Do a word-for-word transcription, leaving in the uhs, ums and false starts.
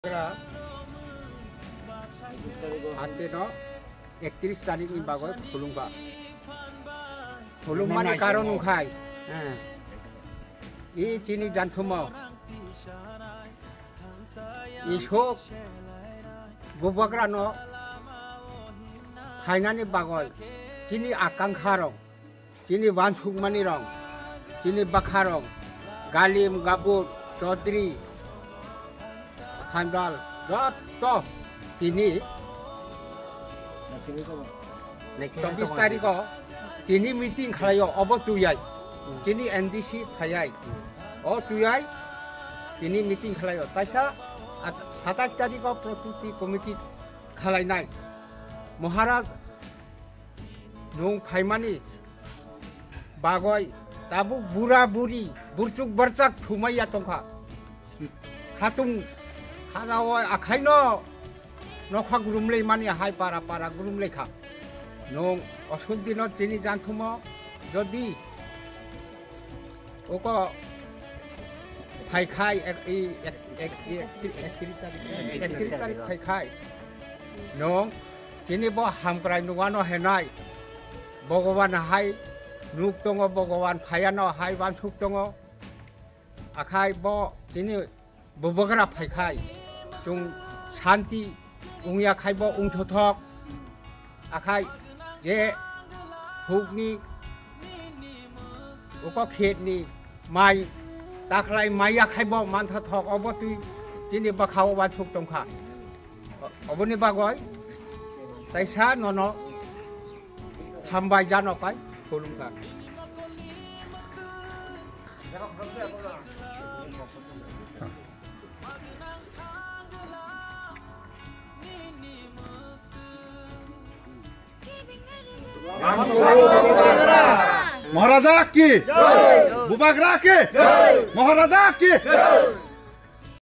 Haste no ektiris tarik ni bagwi khulumkha. Khulummani karon wngkhai, eh, i chini janthumo isuk bubagra no phainani bagwi chini akankha rok, chini wansukmani rok, chini bwkha rok, Galim, Gabur, Chaudhary, Khandal, joto tini chobbish tarikh o tini meeting khlaio, obo tuyai. Chini N D C phaiai. O tuyai tini meeting khlaio. Taisa at-, satais tarikh o Protiti committee khlainai. Maharaj nwng phaimani bagwi tabuk bura buri burchuk barchak thumaiya tongkha. Khatung khajao akhaino nokha gurumlai mani hai para para gurumlai kha. Nwng osuk dino tini janthumo jodi uko phaikhai ek, i, ek, ek, i, ek, ektiris tarik, ektiris tarik phaikhai. Nwng chini bo hamkrai nugano henai. Bhagwan hai nuk tongo, Bhagwan phaiano hai wansuk tongo. Akhai bo chini bubagra phaikhai. Chwng santi wngya khai bo wngthothok. Akhai je hukni uko khetni mai taklai maiya khai bo mantha thok obo twi chini bwkha o wansuk tongkha. Oboni bagwi taisa nono hambai jano pai khulumkha. মহারাজা কি? বুবাগ্রা কি? মহারাজা কি?